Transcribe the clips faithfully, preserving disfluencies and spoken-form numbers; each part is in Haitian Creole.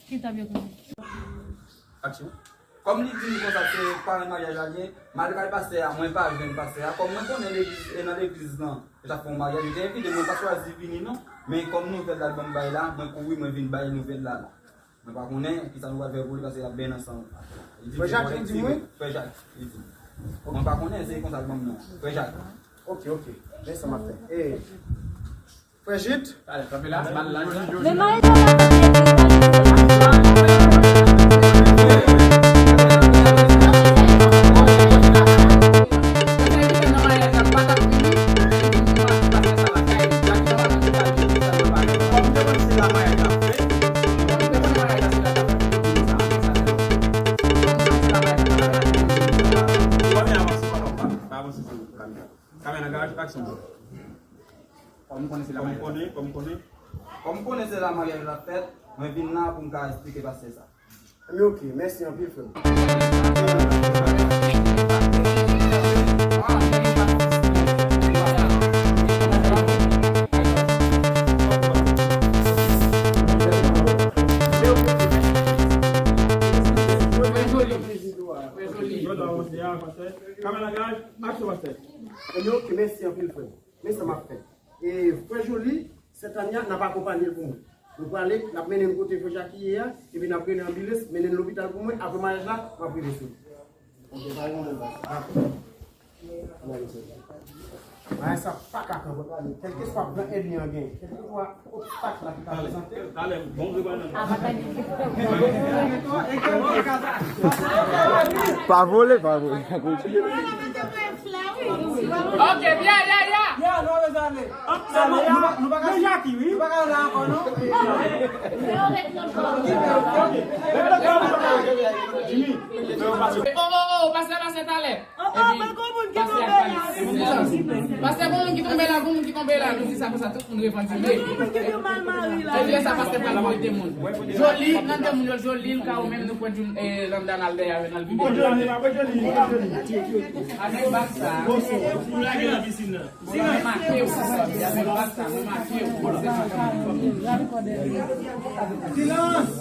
Ki tab yo konnen? Aksyon. Kòm li di m konsa se paran maryaj la l ye, m al kay pastè a, mwen pa jwenn pastè a. Kòm mwen konnen legliz, e nan legliz lan, yo t ap fè yon maryaj, yo te envite m, mwen pa chwazi vini non. Men kòm nouvèl la l ban m bay la, mwen kouri, mwen vin bay nouvèl la la. Mwen pa konnen kisa nou pral fè pou li, paske l ap benyen ansanm. Li di Frè Jacques li di mwen? Frè Jacques, li di. Mwen pa konnen, se konsa l ban m non. Frè Jacques. Ok, ok. Men sa m ap fè. E, Frè Jit. Talè, kanpe la, bal la, Jit. Men maryaj la pa fini, epi maryaj la pa fini. Kamera nan garaj, aksyon. Kòm konnen se la maryaj la fèt. Kòm konnen, kòm konnen se la maryaj la fèt, mwen vin la pou m ka esplike pastè sa. Ebyen, ok, mèsi anpil, frè m. Kamera nan garaj, aksyon, pastè. Ebyen, ok, mèsi anpil, frè m. Men sa m ap fè. E frè Joly, sèt ane a, n ap akonpanye l pou mwen. Nou prale, n ap mennen l kote frè Jacques ye a, epi n ap rele anbilans, mennen l lopital pou mwen. Apre maryaj la, m ap rele sou li. Ok, pa gen pwoblèm, pastè. Dakò. Maryaj sa pa ka kanpe, gade. Kèlkeswa plan ènmi an genyen, kèlkeswa obstak la ki ka prezante. Talè, bon, bon, bon. Pa vole, pa vole. Ok, ya, ya, ya. Ya, nou bezwen ale. Sèlman, nou pa, nou pa ka, nou pa ka la ankò, non. Jimmy. Oh, oh, oh, pase la, pase talè. Epi, pastè a pale. Pastè, gon moun ki tonbe la, gon moun ki tonbe la. Nou di sa konsa, tout moun revandike. Epi lè sa, pastè pral voye demoun. Joly, nan demoun yo, Joly, l ka ou menm, nou pran Jun-, eh, Landa n al dèyè avè n al vide. Avèk bag sa. Mwen make w. Avèk bag sa, mwen make w. Silans!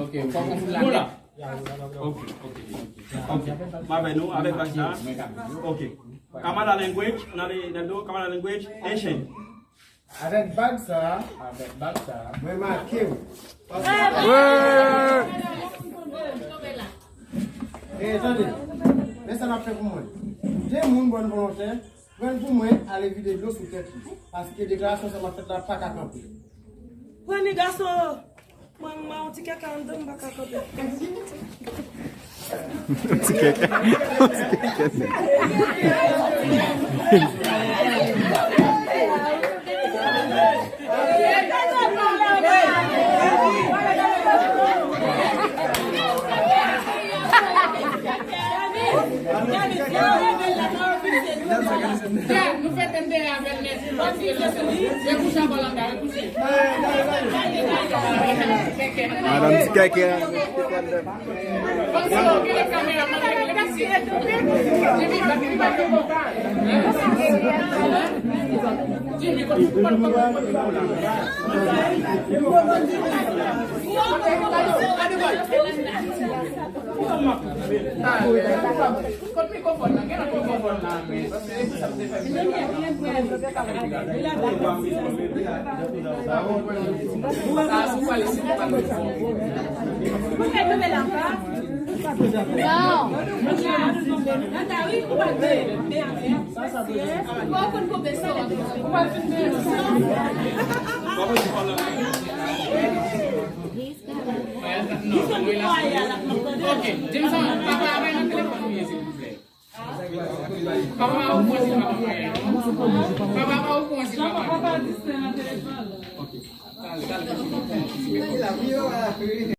Ok, fòk ou fout la. Ok, ok, ok. Ok. M avè nou, avèk bag sa. Ok. Kamada language, nan le, nan do, Kamada language, Haitian. Avèk bag sa, avèk bag sa, mwen make w. E, tande, men sa n ap fè pou mwen. De moun bòn volontè, pran l pou mwen, ale vide dlo sou tèt li. Paske deklarasyon sa m ap fèt la pa ka kanpe. Pran li, gason! Mwen, mwen, yon ti kèkè anndan, m pa ka kanpe. Ti kèkè. Ti kèkè. Nou fè tèm dèyè avè l nèt. Se kouche ankò landa. Madanm ti kèkè a. Kot mikwofòn nan? Gen lòt mikwofòn nan, men. Ok, Jameson, papa, bay nan telefòn ou ye, silvouplè. Papa, ou pran silvouplè. Papa, ou pran silvouplè. Ok. Talè, talè.